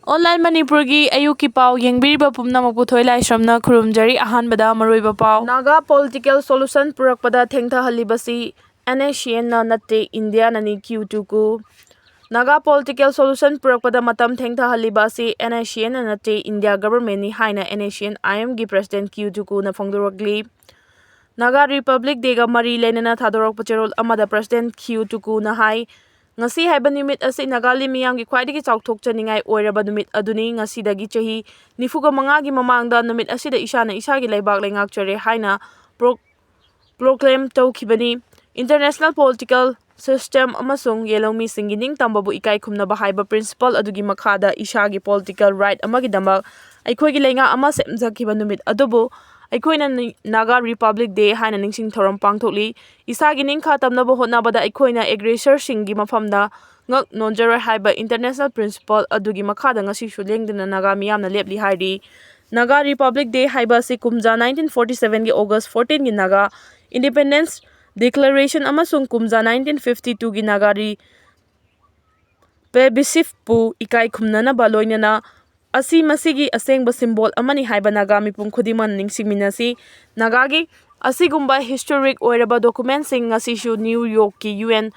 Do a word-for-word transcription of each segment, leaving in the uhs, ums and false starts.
Online ꯃꯅꯤꯄꯨꯔꯒꯤ ꯑꯌꯨꯛꯀꯤ ꯄꯥꯎ ꯌꯦꯡꯕꯤꯔꯤꯕ ꯄꯨꯝꯅꯃꯛꯄꯨ ꯊꯣꯏ ꯂꯥꯏꯁ꯭ꯔꯝꯅ ꯈꯨꯔꯨꯝꯖꯔꯤ꯫ ꯑꯍꯥꯟꯕꯗ ꯃꯔꯨꯑꯣꯏꯕ ꯄꯥꯎ꯫ ꯅꯥꯒꯥ political solution ꯄꯨꯔꯛꯄꯗ ꯊꯦꯡꯊꯍꯜꯂꯤꯕꯁꯤ N S C N-ꯅ ꯅꯠꯇꯦ, ꯏꯟꯗꯤꯌꯥꯅꯅꯤ, ꯀ꯭ꯌꯨ ꯇꯨꯀꯨ꯫ ꯅꯥꯒꯥ political solution ꯄꯨꯔꯛꯄꯗ ꯃꯇꯝ ꯊꯦꯡꯊꯍꯜꯂꯤꯕ ꯑꯁꯤ N S C N-ꯅ ꯅꯠꯇꯦ, ꯏꯟꯗꯤꯌꯥ government-ꯅꯤ ꯍꯥꯏꯅ N S C N I M-ꯒꯤ president ꯀ꯭ꯌꯨ ꯇꯨꯀꯨꯅ ꯐꯣꯡꯗꯣꯔꯛꯂꯤ꯫ ꯅꯥꯒꯥ Republic Day-ꯒ ꯃꯔꯤ ꯂꯩꯅꯅ ꯊꯥꯗꯣꯔꯛꯄ ꯆꯦꯔꯣꯜ ꯑꯃꯗ president ꯀ꯭ꯌꯨ ꯇꯨꯀꯨꯅ ꯍꯥꯏ, ꯉꯁꯤ ꯍꯥꯏꯕ ꯅꯨꯃꯤꯠ ꯑꯁꯤ ꯅꯥꯒꯥꯂꯤ ꯃꯤꯌꯥꯝꯒꯤ ꯈ꯭ꯋꯥꯏꯗꯒꯤ ꯆꯥꯎꯊꯣꯛꯆꯅꯤꯡꯉꯥꯏ ꯑꯣꯏꯔꯕ ꯅꯨꯃꯤꯠ ꯑꯗꯨꯅꯤ꯫ ꯉꯁꯤꯗꯒꯤ ꯆꯍꯤ ꯅꯤꯐꯨꯒ ꯃꯉꯥꯒꯤ ꯃꯃꯥꯡꯗ ꯅꯨꯃꯤꯠ ꯑꯁꯤꯗ ꯏꯁꯥꯅ ꯏꯁꯥꯒꯤ ꯂꯩꯕꯥꯛ ꯂꯩꯉꯥꯛꯆꯔꯦ ꯍꯥꯏꯅ pro-, proclaim ꯇꯧꯈꯤꯕꯅꯤ꯫ International political system ꯑꯃꯁꯨꯡ ꯌꯦꯜꯍꯧꯃꯤꯁꯤꯡꯒꯤ ꯅꯤꯡꯇꯝꯕꯕꯨ ꯏꯀꯥꯏ ꯈꯨꯝꯅꯕ ꯍꯥꯏꯕ principle ꯑꯗꯨꯒꯤ ꯃꯈꯥꯗ ꯏꯁꯥꯒꯤ political right ꯑꯃꯒꯤꯗꯃꯛ ꯑꯩꯈꯣꯏꯒꯤ ꯂꯩꯉꯥꯛ ꯑꯃ ꯁꯦꯝꯖꯈꯤꯕ ꯅꯨꯃꯤꯠ ꯑꯗꯨꯕꯨ ꯑꯩꯈꯣꯏꯅ ꯅꯤ-, Naga Republic Day ꯍꯥꯏꯅ ꯅꯤꯡꯁꯤꯡ ꯊꯧꯔꯝ ꯄꯥꯡꯊꯣꯛꯂꯤ꯫ ꯏꯁꯥꯒꯤ ꯅꯤꯡꯈꯥ ꯇꯝꯅꯕ ꯍꯣꯠꯅꯕꯗ ꯑꯩꯈꯣꯏꯅ aggressor-ꯁꯤꯡꯒꯤ ꯃꯐꯝꯗ ꯉꯛ ꯅꯣꯟꯖꯔꯣꯏ ꯍꯥꯏꯕ international principle ꯑꯗꯨꯒꯤ ꯃꯈꯥꯗ ꯉꯁꯤꯁꯨ ꯂꯦꯡꯗꯅ ꯅꯥꯒꯥ ꯃꯤꯌꯥꯝꯅ ꯂꯦꯞꯂꯤ ꯍꯥꯏꯔꯤ꯫ Naga Republic Day ꯍꯥꯏꯕ ꯑꯁꯤ ꯀꯨꯝꯖꯥ nineteen forty seven-ꯒꯤ August fourteen-ꯒꯤ Naga Independence Declaration ꯑꯃꯁꯨꯡ ꯀꯨꯝꯖꯥ nineteen fifty two-ꯒꯤ Naga Re-, plebiscite-ꯄꯨ ꯏꯀꯥꯏ ꯈꯨꯝꯅꯅꯕ ꯂꯣꯏꯅꯅ ꯑꯁꯤ ꯃꯁꯤꯒꯤ ꯑꯁꯦꯡꯕ symbol ꯑꯃꯅꯤ ꯍꯥꯏꯕ ꯅꯥꯒꯥ ꯃꯤꯄꯨꯝ ꯈꯨꯗꯤꯡꯃꯛꯅ ꯅꯤꯡꯁꯤꯡꯃꯤꯟꯅꯁꯤ꯫ ꯅꯥꯒꯥꯒꯤ ꯑꯁꯤꯒꯨꯝꯕ historic ꯑꯣꯏꯔꯕ document-ꯁꯤꯡ ꯉꯁꯤꯁꯨ New York-ꯀꯤ U N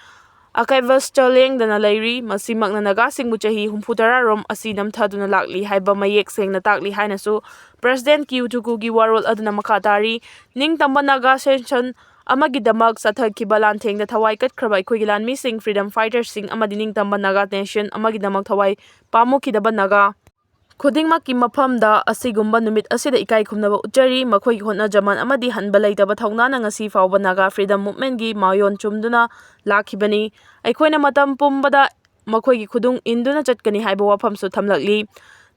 archives-ꯇ ꯂꯦꯡꯗꯅ ꯂꯩꯔꯤ꯫ ꯃꯁꯤꯃꯛꯅ ꯅꯥꯒꯥꯁꯤꯡꯕꯨ ꯆꯍꯤ ꯍꯨꯝꯐꯨ ꯇꯔꯥ ꯔꯣꯝ ꯑꯁꯤ ꯅꯝꯊꯗꯨꯅ ꯂꯥꯛꯂꯤ ꯍꯥꯏꯕ ꯃꯌꯦꯛ ꯁꯦꯡꯅ ꯇꯥꯛꯂꯤ ꯍꯥꯏꯅꯁꯨ president ꯀ꯭ꯌꯨ ꯇꯨꯀꯨꯒꯤ ꯋꯥꯔꯣꯜ ꯑꯗꯨꯅ ꯃꯈꯥ ꯇꯥꯔꯤ꯫ ꯅꯤꯡꯇꯝꯕ ꯅꯥꯒꯥ ꯁꯦꯟꯁꯟ ꯑꯃꯒꯤꯗꯃꯛ ꯆꯠꯊꯈꯤꯕ ꯂꯥꯟꯊꯦꯡꯗ ꯊꯋꯥꯏ ꯀꯠꯈ꯭ꯔꯕ ꯑꯩꯈꯣꯏꯒꯤ ꯂꯥꯟꯃꯤꯁꯤꯡ, freedom fighter-ꯁꯤꯡ ꯑꯃꯗꯤ ꯅꯤꯡꯇꯝꯕ ꯅꯥꯒꯥ nation ꯑꯃꯒꯤꯗꯃꯛ ꯊꯋꯥꯏ ꯄꯥꯝꯃꯨꯈꯤꯗꯕ ꯅꯥꯒꯥ ꯈꯨꯗꯤꯡꯃꯛꯀꯤ ꯃꯐꯝꯗ ꯑꯁꯤꯒꯨꯝꯕ ꯅꯨꯃꯤꯠ ꯑꯁꯤꯗ ꯏꯀꯥꯏ ꯈꯨꯝꯅꯕ ꯎꯠꯆꯔꯤ꯫ ꯃꯈꯣꯏꯒꯤ ꯍꯣꯠꯅꯖꯃꯟ ꯑꯃꯗꯤ ꯍꯟꯕ ꯂꯩꯇꯕ ꯊꯧꯅꯥꯅ ꯉꯁꯤ ꯐꯥꯎꯕ ꯅꯥꯒꯥ freedom movement-ꯒꯤ ꯃꯥꯌꯣꯟ ꯆꯨꯝꯗꯨꯅ ꯂꯥꯛꯈꯤꯕꯅꯤ꯫ ꯑꯩꯈꯣꯏꯅ ꯃꯇꯝ ꯄꯨꯝꯕꯗ ꯃꯈꯣꯏꯒꯤ ꯈꯨꯗꯨꯡ ꯏꯟꯗꯨꯅ ꯆꯠꯀꯅꯤ ꯍꯥꯏꯕ ꯋꯥꯐꯝꯁꯨ ꯊꯝꯂꯛꯂꯤ꯫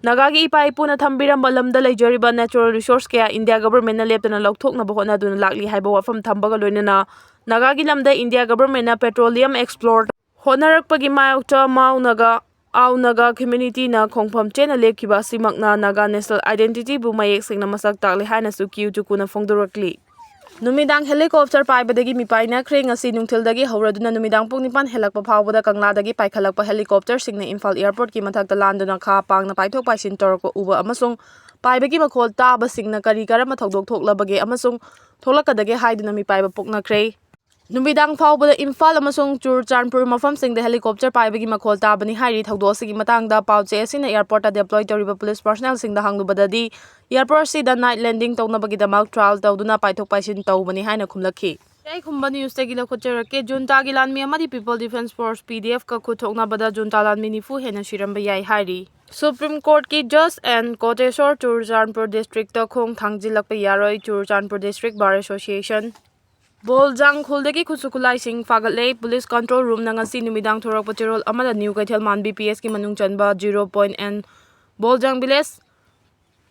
ꯅꯥꯒꯥꯒꯤ ꯏꯄꯥ ꯏꯄꯨꯅ ꯊꯝꯕꯤꯔꯝꯕ ꯂꯝꯗ ꯂꯩꯖꯔꯤꯕ natural resource ꯀꯌꯥ ꯏꯟꯗꯤꯌꯥ government-ꯅ ꯂꯦꯞꯇꯅ ꯂꯧꯊꯣꯛꯅꯕ ꯍꯣꯠꯅꯗꯨꯅ ꯂꯥꯛꯂꯤ ꯍꯥꯏꯕ ꯋꯥꯐꯝ ꯊꯝꯕꯒ ꯂꯣꯏꯅꯅ ꯅꯥꯒꯥꯒꯤ ꯂꯝꯗ ꯏꯟꯗꯤꯌꯥ government-ꯅ petroleum explore ꯍꯣꯠꯅꯔꯛꯄꯒꯤ ꯃꯥꯌꯣꯛꯇ ꯃꯥꯎ ꯅꯥꯒꯥ, ꯑꯥꯎ ꯅꯥꯒꯥ community-ꯅ ꯈꯣꯡꯐꯝ ꯆꯦꯠꯅ ꯂꯦꯞꯈꯤꯕ ꯑꯁꯤꯃꯛꯅ ꯅꯥꯒꯥ national identity-ꯕꯨ ꯃꯌꯦꯛ ꯁꯦꯡꯅ ꯃꯁꯛ ꯇꯥꯛꯂꯤ ꯍꯥꯏꯅꯁꯨ ꯀ꯭ꯌꯨ ꯇꯨꯀꯨꯅ ꯐꯣꯡꯗꯣꯔꯛꯂꯤ꯫ ꯅꯨꯃꯤꯗꯥꯡ helicopter ꯄꯥꯏꯕꯗꯒꯤ ꯃꯤꯄꯥꯏꯅꯈ꯭ꯔꯦ꯫ ꯉꯁꯤ ꯅꯨꯡꯊꯤꯜꯗꯒꯤ ꯍꯧꯔꯗꯨꯅ ꯅꯨꯃꯤꯗꯥꯡ ꯄꯨꯡ ꯅꯤꯄꯥꯟ ꯍꯦꯜꯂꯛꯄ ꯐꯥꯎꯕꯗ ꯀꯪꯂꯥꯗꯒꯤ ꯄꯥꯏꯈꯠꯂꯛꯄ helicopterꯁꯤꯡꯅ ꯏꯝꯐꯥꯜ airportꯀꯤ ꯃꯊꯛꯇ ꯂꯥꯟꯗꯨꯅ ꯈꯥ ꯄꯥꯡꯅ ꯄꯥꯏꯊꯣꯛ ꯄꯥꯏꯁꯤꯟ ꯇꯧꯔꯛꯄ ꯎꯕ ꯑꯃꯁꯨꯡ ꯄꯥꯏꯕꯒꯤ ꯃꯈꯣꯜ ꯇꯥꯕꯁꯤꯡꯅ ꯀꯔꯤ ꯀꯔꯝꯕ ꯊꯧꯗꯣꯛ ꯊꯣꯛꯂꯕꯒꯦ ꯑꯃꯁꯨꯡ ꯊꯣꯛꯂꯛꯀꯗꯒꯦ ꯍꯥꯏꯗꯨꯅ ꯃꯤꯄꯥꯏꯕ ꯄꯣꯛꯅꯈ꯭ꯔꯦ꯫ ꯅꯨꯃꯤꯗꯥꯡ ꯐꯥꯎꯕꯗ ꯏꯝꯐꯥꯜ ꯑꯃꯁꯨꯡ ꯆꯨꯔꯆꯥꯟꯄꯨꯔ ꯃꯐꯝꯁꯤꯡꯗ helicopter ꯄꯥꯏꯕꯒꯤ ꯃꯈꯣꯜ ꯇꯥꯕꯅꯤ ꯍꯥꯏꯔꯤ꯫ ꯊꯧꯗꯣꯛ ꯑꯁꯤꯒꯤ ꯃꯇꯥꯡꯗ ꯄꯥꯎꯆꯦ ꯑꯁꯤꯅ airportꯇ deploy ꯇꯧꯔꯤꯕ police personnelꯁꯤꯡꯗ ꯍꯪꯂꯨꯕꯗꯗꯤ, airportꯁꯤꯗ night landing ꯇꯧꯅꯕꯒꯤꯗꯃꯛ trial ꯇꯧꯗꯨꯅ ꯄꯥꯏꯊꯣꯛ ꯄꯥꯏꯁꯤꯟ ꯇꯧꯕꯅꯤ ꯍꯥꯏꯅ ꯈꯨꯝꯂꯛꯈꯤ꯫ ꯌꯥꯏꯈꯨꯝꯕ Newsꯇꯒꯤ ꯂꯧꯈꯠꯆꯔꯛꯀꯦ꯫ Juntaꯒꯤ ꯂꯥꯟꯃꯤ ꯑꯃꯗꯤ People Defence Force, PDFꯀ ꯈꯨꯠ ꯊꯣꯛꯅꯕꯗ Junta ꯂꯥꯟꯃꯤ ꯅꯤꯐꯨ ꯍꯦꯟꯅ ꯁꯤꯔꯝꯕ ꯌꯥꯏ ꯍꯥꯏꯔꯤ꯫ Supreme Courtꯀꯤ Judge N Koteshwar Churachandpur districtꯇ ꯈꯣꯡ ꯊꯥꯡꯖꯤꯜꯂꯛꯄ ꯌꯥꯔꯣꯏ꯫ Churachandpur District Bar Association꯫ ꯕꯣꯜꯖꯥꯡ ꯈꯨꯜꯗꯒꯤ ꯈꯨꯠꯁꯨ ꯈꯨꯠꯂꯥꯏꯁꯤꯡ ꯐꯥꯒꯠꯂꯦ꯫ Police control roomꯅ ꯉꯁꯤ ꯅꯨꯃꯤꯗꯥꯡ ꯊꯣꯔꯛꯄ ꯆꯦꯔꯣꯜ ꯑꯃꯗ New ꯀꯩꯊꯦꯜꯃꯥꯟ BPSꯀꯤ ꯃꯅꯨꯡ ꯆꯟꯕ zero point N ꯕꯣꯜꯖꯥꯡ village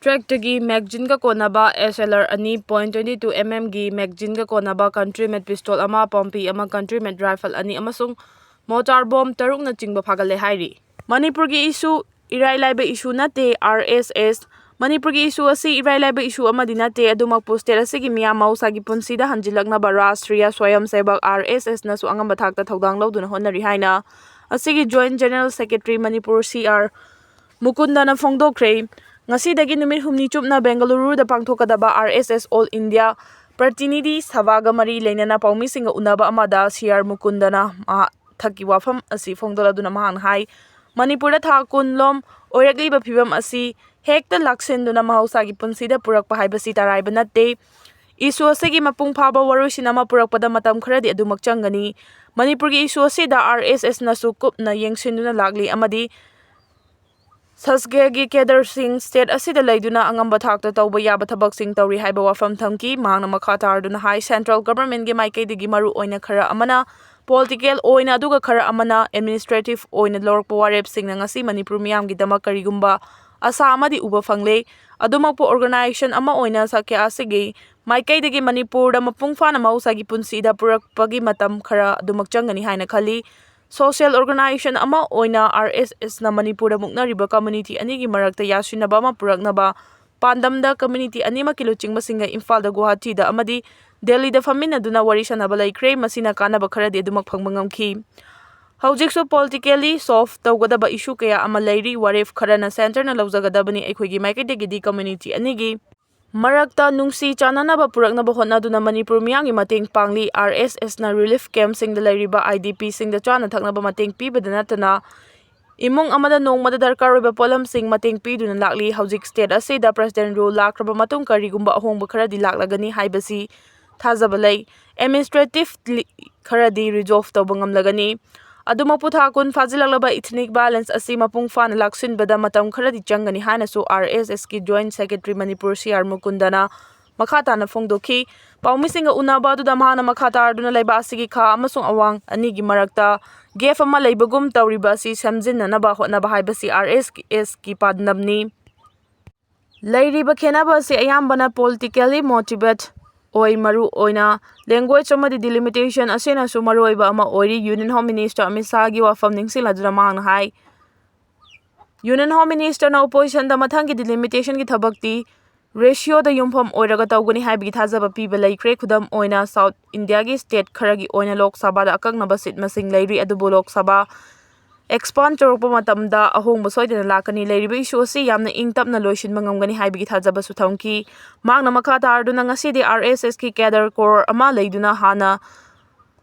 trackꯇꯒꯤ magazineꯒ ꯀꯣꯟꯅꯕ SLR ꯑꯅꯤ point twenty two mmꯒꯤ magazineꯒ ꯀꯣꯟꯅꯕ country made pistol ꯑꯃ, ꯄꯣꯝꯄꯤ ꯑꯃ, country made rifle ꯑꯅꯤ ꯑꯃꯁꯨꯡ mortar bomb ꯇꯔꯨꯛꯅꯆꯤꯡꯕ ꯐꯥꯒꯠꯂꯦ ꯍꯥꯏꯔꯤ꯫ ꯃꯅꯤꯄꯨꯔꯒꯤ issue ꯏꯔꯥꯏ ꯂꯥꯏꯕ issue ꯅꯠꯇꯦ, RSS꯫ ꯃꯅꯤꯄꯨꯔꯒꯤ issue ꯑꯁꯤ ꯏꯔꯥꯏ ꯂꯥꯏꯕ issue ꯑꯃꯗꯤ ꯅꯠꯇꯦ, ꯑꯗꯨꯃꯛꯄꯨ state ꯑꯁꯤꯒꯤ ꯃꯤꯌꯥꯝ ꯃꯍꯧꯁꯥꯒꯤ ꯄꯨꯟꯁꯤꯗ ꯍꯟꯖꯤꯜꯂꯛꯅꯕ ꯔꯥꯁꯇ꯭ꯔꯤꯌꯥ ꯁ꯭ꯋꯌꯝꯁꯦꯕꯛ, RSSꯅꯁꯨ ꯑꯉꯝꯕ ꯊꯥꯛꯇ ꯊꯧꯗꯥꯡ ꯂꯧꯗꯨꯅ ꯍꯣꯠꯅꯔꯤ ꯍꯥꯏꯅ ꯑꯁꯤꯒꯤ Joint General Secretary Manipur CR ꯃꯨꯀꯨꯟꯗꯅ ꯐꯣꯡꯗꯣꯛꯈ꯭ꯔꯦ꯫ ꯉꯁꯤꯗꯒꯤ ꯅꯨꯃꯤꯠ ꯍꯨꯝꯅꯤ ꯆꯨꯞꯅ ꯕꯦꯡꯒꯂꯨꯔꯨꯗ ꯄꯥꯡꯊꯣꯛꯀꯗꯕ RSS All India Pratinidhi Sabhaꯒ ꯃꯔꯤ ꯂꯩꯅꯅ ꯄꯥꯎꯃꯤꯁꯤꯡꯒ ꯎꯅꯕ ꯑꯃꯗ CR ꯃꯨꯀꯨꯟꯗꯅ ꯃꯍꯥꯛ ꯊꯛꯀꯤ ꯋꯥꯐꯝ ꯑꯁꯤ ꯐꯣꯡꯗꯣꯛꯂꯗꯨꯅ ꯃꯍꯥꯛꯅ ꯍꯥꯏ, ꯃꯅꯤꯄꯨꯔꯗ ꯊꯥ ꯀꯨꯟ ꯂꯣꯝ ꯑꯣꯏꯔꯛꯂꯤꯕ ꯐꯤꯕꯝ ꯑꯁꯤ ꯍꯦꯛꯇ ꯂꯥꯛꯁꯤꯟꯗꯨꯅ ꯃꯍꯧꯁꯥꯒꯤ ꯄꯨꯟꯁꯤꯗ ꯄꯨꯔꯛꯄ ꯍꯥꯏꯕꯁꯤ ꯇꯔꯥꯏꯕ ꯅꯠꯇꯦ꯫ Issue ꯑꯁꯤꯒꯤ ꯃꯄꯨꯡ ꯐꯥꯕ ꯋꯥꯔꯣꯏꯁꯤꯟ ꯑꯃ ꯄꯨꯔꯛꯄꯗ ꯃꯇꯝ ꯈꯔꯗꯤ ꯑꯗꯨꯃꯛ ꯆꯪꯒꯅꯤ꯫ ꯃꯅꯤꯄꯨꯔꯒꯤ issue ꯑꯁꯤꯗ RSSꯅꯁꯨ ꯀꯨꯞꯅ ꯌꯦꯡꯁꯤꯟꯗꯨꯅ ꯂꯥꯛꯂꯤ ꯑꯃꯗꯤ ꯁꯁꯒꯦꯒꯤ cadreꯁꯤꯡ state ꯑꯁꯤꯗ ꯂꯩꯗꯨꯅ ꯑꯉꯝꯕ ꯊꯥꯛꯇ ꯇꯧꯕ ꯌꯥꯕ ꯊꯕꯛꯁꯤꯡ ꯇꯧꯔꯤ ꯍꯥꯏꯕ ꯋꯥꯐꯝ ꯊꯝꯈꯤ꯫ ꯃꯍꯥꯛꯅ ꯃꯈꯥ ꯇꯥꯔꯗꯨꯅ ꯍꯥꯏ, central governmentꯀꯤ ꯃꯥꯏꯀꯩꯗꯒꯤ ꯃꯔꯨ ꯑꯣꯏꯅ ꯈꯔ ꯑꯃꯅ political ꯑꯣꯏꯅ ꯑꯗꯨꯒ ꯈꯔ ꯑꯃꯅ administrative ꯑꯣꯏꯅ ꯂꯧꯔꯛꯄ ꯋꯥꯔꯦꯞꯁꯤꯡꯅ ꯉꯁꯤ ꯃꯅꯤꯄꯨꯔ ꯃꯤꯌꯥꯝꯒꯤꯗꯃꯛ ꯀꯔꯤꯒꯨꯝꯕ ꯑꯁꯥ ꯑꯃꯗꯤ ꯎꯕ ꯐꯪꯂꯦ꯫ ꯑꯗꯨꯃꯛꯄꯨ organization ꯑꯃ ꯑꯣꯏꯅ ꯁꯥꯈ꯭ꯌ ꯑꯁꯤꯒꯤ ꯃꯥꯏꯀꯩꯗꯒꯤ ꯃꯅꯤꯄꯨꯔꯗ ꯃꯄꯨꯡ ꯐꯥꯅ ꯃꯍꯧꯁꯥꯒꯤ ꯄꯨꯟꯁꯤꯗ ꯄꯨꯔꯛꯄꯒꯤ ꯃꯇꯝ ꯈꯔ ꯑꯗꯨꯃꯛ ꯆꯪꯒꯅꯤ ꯍꯥꯏꯅ ꯈꯜꯂꯤ꯫ Social organization ꯑꯃ ꯑꯣꯏꯅ RSSꯅ ꯃꯅꯤꯄꯨꯔꯗ ꯃꯨꯛꯅꯔꯤꯕ community ꯑꯅꯤꯒꯤ ꯃꯔꯛꯇ ꯌꯥꯁꯤꯟꯅꯕ ꯑꯃ ꯄꯨꯔꯛꯅꯕ ꯄꯥꯟꯗꯝꯗ community ꯑꯅꯤꯃꯛꯀꯤ ꯂꯨꯆꯤꯡꯕꯁꯤꯡꯒ ꯏꯝꯐꯥꯜꯗ, ꯒꯨꯋꯥꯍꯥꯇꯤꯗ ꯑꯃꯗꯤ ꯗꯦꯜꯂꯤꯗ ꯐꯝꯃꯤꯟꯅꯗꯨꯅ ꯋꯥꯔꯤ ꯁꯥꯟꯅꯕ ꯂꯩꯈ꯭ꯔꯦ꯫ ꯃꯁꯤꯅ ꯀꯥꯟꯅꯕ ꯈꯔꯗꯤ ꯑꯗꯨꯃꯛ ꯐꯪꯕ ꯉꯝꯈꯤ꯫ ꯍꯧꯖꯤꯛꯁꯨ politically solve ꯇꯧꯒꯗꯕ issue ꯀꯌꯥ ꯑꯃ ꯂꯩꯔꯤ꯫ ꯋꯥꯔꯦꯞ ꯈꯔꯅ centreꯅ ꯂꯧꯖꯒꯗꯕꯅꯤ꯫ ꯑꯩꯈꯣꯏꯒꯤ ꯃꯥꯏꯀꯩꯗꯒꯤꯗꯤ community ꯑꯅꯤꯒꯤ ꯃꯔꯛꯇ ꯅꯨꯡꯁꯤ ꯆꯥꯟꯅꯅꯕ ꯄꯨꯔꯛꯅꯕ ꯍꯣꯠꯅꯗꯨꯅ ꯃꯅꯤꯄꯨꯔ ꯃꯤꯌꯥꯝꯒꯤ ꯃꯇꯦꯡ ꯄꯥꯡꯂꯤ꯫ RSSꯅ relief campꯁꯤꯡꯗ ꯂꯩꯔꯤꯕ IDPꯁꯤꯡꯗ ꯆꯥꯅ ꯊꯛꯅꯕ ꯃꯇꯦꯡ ꯄꯤꯕꯗ ꯅꯠꯇꯅ ꯏꯃꯨꯡ ꯑꯃꯗ ꯅꯣꯡꯃꯗ ꯗꯔꯀꯥꯔ ꯑꯣꯏꯕ ꯄꯣꯠꯂꯝꯁꯤꯡ ꯃꯇꯦꯡ ꯄꯤꯗꯨꯅ ꯂꯥꯛꯂꯤ꯫ ꯍꯧꯖꯤꯛ state ꯑꯁꯤꯗ President rule ꯂꯥꯛꯈ꯭ꯔꯕ ꯃꯇꯨꯡ ꯀꯔꯤꯒꯨꯝꯕ ꯑꯍꯣꯡꯕ ꯈꯔꯗꯤ ꯂꯥꯛꯂꯒꯅꯤ ꯍꯥꯏꯕꯁꯤ ꯊꯥꯖꯕ ꯂꯩ꯫ Administrative ꯈꯔꯗꯤ resolve ꯇꯧꯕ ꯉꯝꯂꯒꯅꯤ꯫ ꯑꯗꯨꯃꯛꯄꯨ ꯊꯥ ꯀꯨꯟ ꯐꯥꯖꯤꯜꯂꯛꯂꯕ ethnic balance ꯑꯁꯤ ꯃꯄꯨꯡ ꯐꯥꯅ ꯂꯥꯛꯁꯤꯟꯕꯗ ꯃꯇꯝ ꯈꯔꯗꯤ ꯆꯪꯒꯅꯤ ꯍꯥꯏꯅꯁꯨ RSSꯀꯤ Joint Secretary Manipur C R ꯃꯨꯀꯨꯟꯗꯅ ꯃꯈꯥ ꯇꯥꯅ ꯐꯣꯡꯗꯣꯛꯈꯤ꯫ ꯄꯥꯎꯃꯤꯁꯤꯡꯒ ꯎꯅꯕ ꯑꯗꯨꯗ ꯃꯍꯥꯛꯅ ꯃꯈꯥ ꯇꯥꯔꯗꯨꯅ ꯂꯩꯕꯥꯛ ꯑꯁꯤꯒꯤ ꯈꯥ ꯑꯃꯁꯨꯡ ꯑꯋꯥꯡ ꯑꯅꯤꯒꯤ ꯃꯔꯛꯇ gap ꯑꯃ ꯂꯩꯕꯒꯨꯝ ꯇꯧꯔꯤꯕ ꯑꯁꯤ ꯁꯦꯝꯖꯤꯟꯅꯅꯕ ꯍꯣꯠꯅꯕ ꯍꯥꯏꯕꯁꯤ RSSꯀꯤ ꯄꯥꯟꯗꯝꯅꯤ꯫ ꯂꯩꯔꯤꯕ ꯈꯦꯠꯅꯕ ꯑꯁꯤ ꯑꯌꯥꯝꯕꯅ politically motivate ꯑꯣꯏ, ꯃꯔꯨ ꯑꯣꯏꯅ language ꯑꯃꯗꯤ delimitation ꯑꯁꯤꯅꯁꯨ ꯃꯔꯨꯑꯣꯏꯕ ꯑꯃ ꯑꯣꯏꯔꯤ꯫ Union Home Minister ꯑꯃꯤꯠ ꯁꯥꯍꯒꯤ ꯋꯥꯐꯝ ꯅꯤꯡꯁꯤꯡꯂꯗꯨꯅ ꯃꯍꯥꯛꯅ ꯍꯥꯏ, Union Home Ministerꯅ oppositionꯗ ꯃꯊꯪꯒꯤ delimitationꯒꯤ ꯊꯕꯛꯇꯤ ratioꯗ ꯌꯨꯝꯐꯝ ꯑꯣꯏꯔꯒ ꯇꯧꯒꯅꯤ ꯍꯥꯏꯕꯒꯤ ꯊꯥꯖꯕ ꯄꯤꯕ ꯂꯩꯈ꯭ꯔꯦ꯫ ꯈꯨꯗꯝ ꯑꯣꯏꯅ, South Indiaꯒꯤ state ꯈꯔꯒꯤ ꯑꯣꯏꯅ Lok Sabhaꯗ ꯑꯀꯛꯅꯕ seat ꯃꯁꯤꯡ ꯂꯩꯔꯤ, ꯑꯗꯨꯕꯨ Lok Sabha expand ꯇꯧꯔꯛꯄ ꯃꯇꯝꯗ ꯑꯍꯣꯡꯕ ꯁꯣꯏꯗꯅ ꯂꯥꯛꯀꯅꯤ꯫ ꯂꯩꯔꯤꯕ issue ꯑꯁꯤ ꯌꯥꯝꯅ ꯏꯪ ꯇꯞꯅ ꯂꯣꯏꯁꯤꯟꯕ ꯉꯝꯒꯅꯤ ꯍꯥꯏꯕꯒꯤ ꯊꯥꯖꯕꯁꯨ ꯊꯝꯈꯤ꯫ ꯃꯍꯥꯛꯅ ꯃꯈꯥ ꯇꯥꯔꯗꯨꯅ, ꯉꯁꯤꯗꯤ RSSꯀꯤ cadre core ꯑꯃ ꯂꯩꯗꯨꯅ ꯍꯥꯟꯅ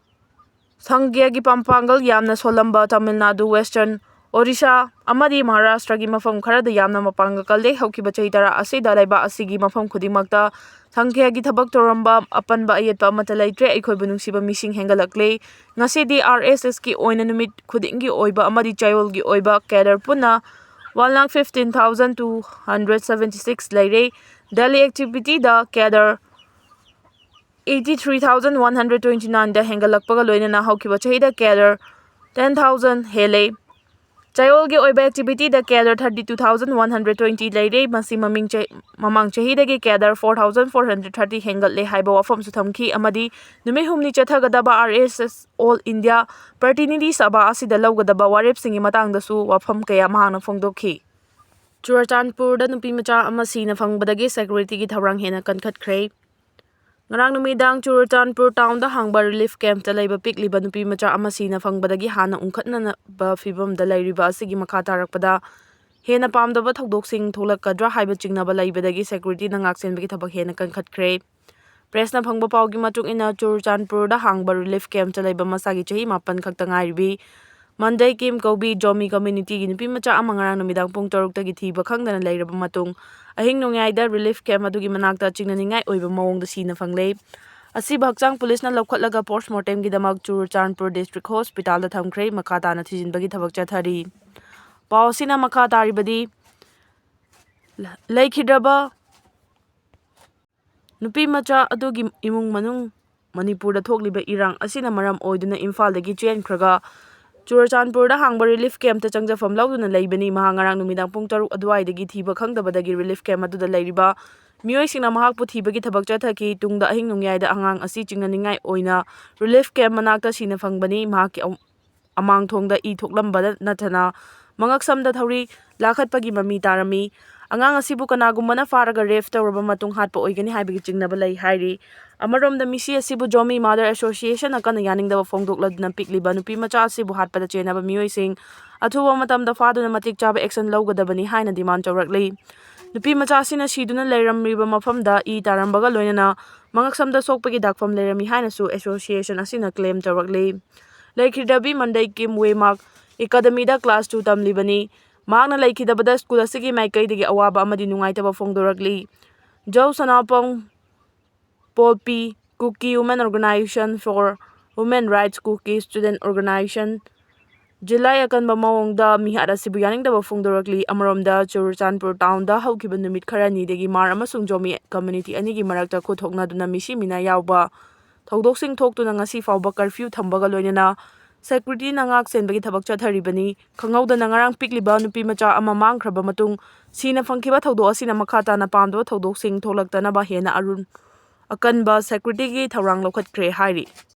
ꯁꯪꯘ꯭ꯌꯒꯤ ꯃꯄꯥꯡꯒꯜ ꯌꯥꯝꯅ ꯁꯣꯜꯂꯝꯕ ꯇꯥꯃꯤꯜ ꯅꯥꯗꯨ, Western Odisha ꯑꯃꯗꯤ ꯃꯍꯥꯔꯥꯁꯇ꯭ꯔꯒꯤ ꯃꯐꯝ ꯈꯔꯗ ꯌꯥꯝꯅ ꯃꯄꯥꯡꯒꯜ ꯀꯜꯂꯦ꯫ ꯍꯧꯈꯤꯕ ꯆꯍꯤ ꯇꯔꯥ ꯑꯁꯤꯗ ꯂꯩꯕꯥꯛ ꯑꯁꯤꯒꯤ ꯃꯐꯝ ꯈꯨꯗꯤꯡꯃꯛꯇ ꯁꯪꯘ꯭ꯌꯒꯤ ꯊꯕꯛ ꯇꯧꯔꯝꯕ ꯑꯄꯟꯕ ꯑꯌꯦꯠꯄ ꯑꯃꯠꯇ ꯂꯩꯇ꯭ꯔꯦ꯫ ꯑꯩꯈꯣꯏꯕꯨ ꯅꯨꯡꯁꯤꯕ ꯃꯤꯁꯤꯡ ꯍꯦꯟꯒꯠꯂꯛꯂꯦ꯫ ꯉꯁꯤꯗꯤ RSSꯀꯤ ꯑꯣꯏꯅ ꯅꯨꯃꯤꯠ ꯈꯨꯗꯤꯡꯒꯤ ꯑꯣꯏꯕ ꯑꯃꯗꯤ ꯆꯌꯣꯜꯒꯤ ꯑꯣꯏꯕ cadre ꯄꯨꯟꯅ one lakh fifteen thousand two hundred seventy six ꯂꯩꯔꯦ꯫ Daily activityꯗ cadre eighty three thousand one hundred twenty nineꯗ ꯍꯦꯟꯒꯠꯂꯛꯄꯒ ꯂꯣꯏꯅꯅ ꯍꯧꯈꯤꯕ ꯆꯍꯤꯗ cadre ten thousand ꯍꯦꯜꯂꯦ꯫ ꯆꯌꯣꯜꯒꯤ ꯑꯣꯏꯕ activityꯗ cadre thirty two thousand one hundred twenty ꯂꯩꯔꯦ꯫ ꯃꯁꯤ ꯃꯃꯤꯡ ꯆ-, ꯃꯃꯥꯡ ꯆꯍꯤꯗꯒꯤ cadre four thousand four hundred thirty ꯍꯦꯟꯒꯠꯂꯦ ꯍꯥꯏꯕ ꯋꯥꯐꯝꯁꯨ ꯊꯝꯈꯤ ꯑꯃꯗꯤ ꯅꯨꯃꯤꯠ ꯍꯨꯝꯅꯤ ꯆꯠꯊꯒꯗꯕ RSS All India Pratinidhi Sabha ꯑꯁꯤꯗ ꯂꯧꯒꯗꯕ ꯋꯥꯔꯦꯞꯁꯤꯡꯒꯤ ꯃꯇꯥꯡꯗꯁꯨ ꯋꯥꯐꯝ ꯀꯌꯥ ꯃꯍꯥꯛꯅ ꯐꯣꯡꯗꯣꯛꯈꯤ꯫ ꯆꯨꯔꯆꯥꯟꯄꯨꯔꯗ ꯅꯨꯄꯤ ꯃꯆꯥ ꯑꯃ ꯁꯤꯅ ꯐꯪꯕꯗꯒꯤ securityꯒꯤ ꯊꯧꯔꯥꯡ ꯍꯦꯟꯅ ꯀꯟꯈꯠꯈ꯭ꯔꯦ꯫ ꯉꯔꯥꯡ ꯅꯨꯃꯤꯗꯥꯡ ꯆꯨꯔꯆꯥꯟꯄꯨꯔ ꯇꯥꯎꯟꯗ ꯍꯥꯡꯕ ꯔꯤꯂꯤꯐ ꯀꯦꯝꯞꯇ ꯂꯩꯕ ꯄꯤꯛꯂꯤꯕ ꯅꯨꯄꯤ ꯃꯆꯥ ꯑꯃ ꯁꯤꯅ ꯐꯪꯕꯗꯒꯤ ꯍꯥꯟꯅ ꯎꯪꯈꯠꯅꯅꯕ ꯐꯤꯕꯝꯗ ꯂꯩꯔꯤꯕ ꯑꯁꯤꯒꯤ ꯃꯈꯥ ꯇꯥꯔꯛꯄꯗ ꯍꯦꯟꯅ ꯄꯥꯝꯗꯕ ꯊꯧꯗꯣꯛꯁꯤꯡ ꯊꯣꯛꯂꯛꯀꯗ꯭ꯔꯥ ꯍꯥꯏꯕ ꯆꯤꯡꯅꯕ ꯂꯩꯕꯗꯒꯤ ꯁꯦꯀ꯭ꯌꯨꯔꯤꯇꯤꯅ ꯉꯥꯛꯁꯦꯟꯕꯒꯤ ꯊꯕꯛ ꯍꯦꯟꯅ ꯀꯟꯈꯠꯈ꯭ꯔꯦ꯫ ꯄ꯭ꯔꯦꯁꯅ ꯐꯪꯕ ꯄꯥꯎꯒꯤ ꯃꯇꯨꯡ ꯏꯟꯅ, ꯆꯨꯔꯆꯥꯟꯄꯨꯔꯗ ꯍꯥꯡꯕ ꯔꯤꯂꯤꯐ ꯀꯦꯝꯞꯇ ꯂꯩꯕ ꯃꯆꯥꯒꯤ ꯆꯍꯤ ꯃꯥꯄꯟ ꯈꯛꯇ ꯉꯥꯏꯔꯤꯕꯤ ꯃꯟꯗꯩ ꯀꯤꯝ ꯀꯧꯕꯤ ꯖꯣꯃꯤ ꯀꯝꯃ꯭ꯌꯨꯅꯤꯇꯤꯒꯤ ꯅꯨꯄꯤ ꯃꯆꯥ ꯑꯃ ꯉꯔꯥꯡ ꯅꯨꯃꯤꯗꯥꯡ ꯄꯨꯡ ꯇꯔꯨꯛꯇꯒꯤ ꯊꯤꯕ ꯈꯪꯗꯅ ꯂꯩꯔꯕ ꯃꯇꯨꯡ, ꯑꯍꯤꯡ ꯅꯣꯡꯌꯥꯏꯗ ꯔꯤꯂꯤꯐ ꯀꯦꯝꯞ ꯑꯗꯨꯒꯤ ꯃꯅꯥꯛꯇ ꯆꯤꯡꯅꯅꯤꯡꯉꯥꯏ ꯑꯣꯏꯕ ꯃꯑꯣꯡꯗ ꯁꯤꯅ ꯐꯪꯂꯦ꯫ ꯑꯁꯤꯕ ꯍꯛꯆꯥꯡ ꯄꯨꯂꯤꯁꯅ ꯂꯧꯈꯠꯂꯒ ꯄꯣꯁ꯭ꯠꯃꯣꯔꯇꯦꯝꯒꯤꯗꯃꯛ ꯆꯨꯔꯆꯥꯟꯄꯨꯔ ꯗꯤꯁꯇ꯭ꯔꯤꯛ ꯍꯣꯁꯄꯤꯇꯥꯜꯗ ꯊꯝꯈ꯭ꯔꯦ꯫ ꯃꯈꯥ ꯇꯥꯅ ꯊꯤꯖꯤꯟꯕꯒꯤ ꯊꯕꯛ ꯆꯠꯊꯔꯤ꯫ ꯄꯥꯎ ꯑꯁꯤꯅ ꯃꯈꯥ ꯇꯥꯔꯤꯕꯗꯤ, ꯂꯩꯈꯤꯗ꯭ꯔꯕ ꯅꯨꯄꯤ ꯃꯆꯥ ꯑꯗꯨꯒꯤ ꯏꯃꯨꯡ ꯃꯅꯨꯡ ꯃꯅꯤꯄꯨꯔꯗ ꯊꯣꯛꯂꯤꯕ ꯏꯔꯥꯡ ꯑꯁꯤꯅ ꯃꯔꯝ ꯑꯣꯏꯗꯨꯅ ꯏꯝꯐꯥꯜꯗꯒꯤ ꯆꯦꯟꯈ꯭ꯔꯒ ꯆꯨꯔꯆꯥꯟꯄꯨꯔꯗ ꯍꯥꯡꯕ ꯔꯤꯂꯤꯐ ꯀꯦꯝꯞꯇ ꯆꯪꯖꯐꯝ ꯂꯧꯗꯨꯅ ꯂꯩꯕꯅꯤ꯫ ꯃꯍꯥꯛ ꯉꯔꯥꯡ ꯅꯨꯃꯤꯗꯥꯡ ꯄꯨꯡ ꯇꯔꯨꯛ ꯑꯗꯨꯋꯥꯏꯗꯒꯤ ꯊꯤꯕ ꯈꯪꯗꯕꯗꯒꯤ ꯔꯤꯂꯤꯐ ꯀꯦꯝꯞ ꯑꯗꯨꯗ ꯂꯩꯔꯤꯕ ꯃꯤꯑꯣꯏꯁꯤꯡꯅ ꯃꯍꯥꯛꯄꯨ ꯊꯤꯕꯒꯤ ꯊꯕꯛ ꯆꯠꯊꯈꯤ꯫ ꯇꯨꯡꯗ ꯑꯍꯤꯡ ꯅꯣꯡꯌꯥꯏꯗ ꯑꯉꯥꯡ ꯑꯁꯤ ꯆꯤꯡꯅꯅꯤꯡꯉꯥꯏ ꯑꯣꯏꯅ ꯔꯤꯂꯤꯐ ꯀꯦꯝꯞ ꯃꯅꯥꯛꯇ ꯁꯤꯅ ꯐꯪꯕꯅꯤ꯫ ꯃꯍꯥꯛꯀꯤ ꯑꯃꯥꯡ ꯊꯣꯡꯗ ꯏ ꯊꯣꯛꯂꯝꯕ ꯅꯠꯇꯅ ꯃꯉꯛꯁꯝꯗ ꯊꯧꯔꯤ ꯂꯥꯈꯠꯄꯒꯤ ꯃꯃꯤ ꯇꯥꯔꯝꯃꯤ꯫ ꯑꯉꯥꯡ ꯑꯁꯤꯕꯨ ꯀꯅꯥꯒꯨꯝꯕꯅ ꯐꯥꯔꯒ ꯔꯦꯞ ꯇꯧꯔꯕ ꯃꯇꯨꯡ ꯍꯥꯠꯄ ꯑꯣꯏꯒꯅꯤ ꯍꯥꯏꯕꯒꯤ ꯆꯤꯡꯅꯕ ꯂꯩ ꯍꯥꯏꯔꯤ꯫ ꯑꯃꯔꯣꯝꯗ, ꯃꯤꯁꯤ ꯑꯁꯤꯕꯨ ꯖꯣꯃꯤ ꯃꯥꯗꯔ ꯑꯦꯁꯣꯁꯤꯌꯦꯁꯟꯅ ꯀꯟꯅ ꯌꯥꯅꯤꯡꯗꯕ ꯐꯣꯡꯗꯣꯛꯂꯗꯨꯅ ꯄꯤꯛꯂꯤꯕ ꯅꯨꯄꯤ ꯃꯆꯥ ꯑꯁꯤꯕꯨ ꯍꯥꯠꯄꯗ ꯆꯦꯟꯅꯕ ꯃꯤꯑꯣꯏꯁꯤꯡ ꯑꯊꯨꯕ ꯃꯇꯝꯗ ꯐꯥꯗꯨꯅ ꯃꯇꯤꯛ ꯆꯥꯕ ꯑꯦꯛꯁꯟ ꯂꯧꯒꯗꯕꯅꯤ ꯍꯥꯏꯅ ꯗꯤꯃꯥꯟ ꯇꯧꯔꯛꯂꯤ꯫ ꯅꯨꯄꯤ ꯃꯆꯥ ꯑꯁꯤꯅ ꯁꯤꯗꯨꯅ ꯂꯩꯔꯝꯂꯤꯕ ꯃꯐꯝꯗ ꯏ ꯇꯥꯔꯝꯕꯒ ꯂꯣꯏꯅꯅ ꯃꯉꯛꯁꯝꯗ ꯁꯣꯛꯄꯒꯤ ꯗꯥꯛꯐꯝ ꯂꯩꯔꯝꯃꯤ ꯍꯥꯏꯅꯁꯨ ꯑꯦꯁꯣꯁꯤꯌꯦꯁꯟ ꯑꯁꯤꯅ ꯀ꯭ꯂꯦꯝ ꯇꯧꯔꯛꯂꯤ꯫ ꯂꯩꯈꯤꯗ꯭ꯔꯕꯤ ꯃꯟꯗꯩ ꯀꯤꯝ ꯋꯦꯃꯥꯛ ꯑꯦꯀꯥꯗꯃꯤꯗ ꯀ꯭ꯂꯥꯁ ꯇꯨ ꯇꯝꯂꯤꯕꯅꯤ꯫ ꯃꯍꯥꯛꯅ ꯂꯩꯈꯤꯗꯕꯗ ꯁ꯭ꯀꯨꯜ ꯑꯁꯤꯒꯤ ꯃꯥꯏꯀꯩꯗꯒꯤ ꯑꯋꯥꯕ ꯑꯃꯗꯤ ꯅꯨꯡꯉꯥꯏꯇꯕ ꯐꯣꯡꯗꯣꯔꯛꯂꯤ꯫ ꯖꯧ ꯁꯅꯥꯄꯣꯡ ꯄꯣꯜꯄꯤ, Kuki women organisation for women rights, Kuki student organisation, ꯖꯤꯂꯥꯏ ꯑꯀꯟꯕ ꯃꯑꯣꯡꯗ ꯃꯤꯍꯥꯠ ꯑꯁꯤꯕꯨ ꯌꯥꯅꯤꯡꯗꯕ ꯐꯣꯡꯗꯣꯔꯛꯂꯤ꯫ ꯑꯃꯔꯣꯝꯗ, ꯆꯨꯔꯆꯥꯟꯄꯨꯔ ꯇꯥꯎꯟꯗ ꯍꯧꯈꯤꯕ ꯅꯨꯃꯤꯠ ꯈꯔꯅꯤꯗꯒꯤ ꯃꯥꯔ ꯑꯃꯁꯨꯡ ꯖꯣꯃꯤ ꯀꯝꯃ꯭ꯌꯨꯅꯤꯇꯤ ꯑꯅꯤꯒꯤ ꯃꯔꯛꯇ ꯈꯨꯠ ꯊꯣꯛꯅꯗꯨꯅ ꯃꯤꯁꯤ ꯃꯤꯅꯥ ꯌꯥꯎꯕ ꯊꯧꯗꯣꯛꯁꯤꯡ ꯊꯣꯛꯇꯨꯅ ꯉꯁꯤ ꯐꯥꯎꯕ ꯀꯔꯐ꯭ꯌꯨ ꯊꯝꯕꯒ ꯂꯣꯏꯅꯅ ꯁꯦꯀ꯭ꯌꯨꯔꯤꯇꯤꯅ ꯉꯥꯛ ꯁꯦꯟꯕꯒꯤ ꯊꯕꯛ ꯆꯠꯊꯔꯤꯕꯅꯤ꯫ ꯈꯪꯍꯧꯗꯅ ꯉꯔꯥꯡ ꯄꯤꯛꯂꯤꯕ ꯅꯨꯄꯤ ꯃꯆꯥ ꯑꯃ ꯃꯥꯡꯈ꯭ꯔꯕ ꯃꯇꯨꯡ, ꯁꯤꯅ ꯐꯪꯈꯤꯕ ꯊꯧꯗꯣꯛ ꯑꯁꯤꯅ ꯃꯈꯥ ꯇꯥꯅ ꯄꯥꯝꯗꯕ ꯊꯧꯗꯣꯛꯁꯤꯡ ꯊꯣꯛꯂꯛꯇꯅꯕ ꯍꯦꯟꯅ ꯑꯔꯨꯟ ꯑꯀꯟꯕ ꯁꯦꯀ꯭ꯌꯨꯔꯤꯇꯤꯒꯤ ꯊꯧꯔꯥꯡ ꯂꯧꯈꯠꯈ꯭ꯔꯦ ꯍꯥꯏꯔꯤ꯫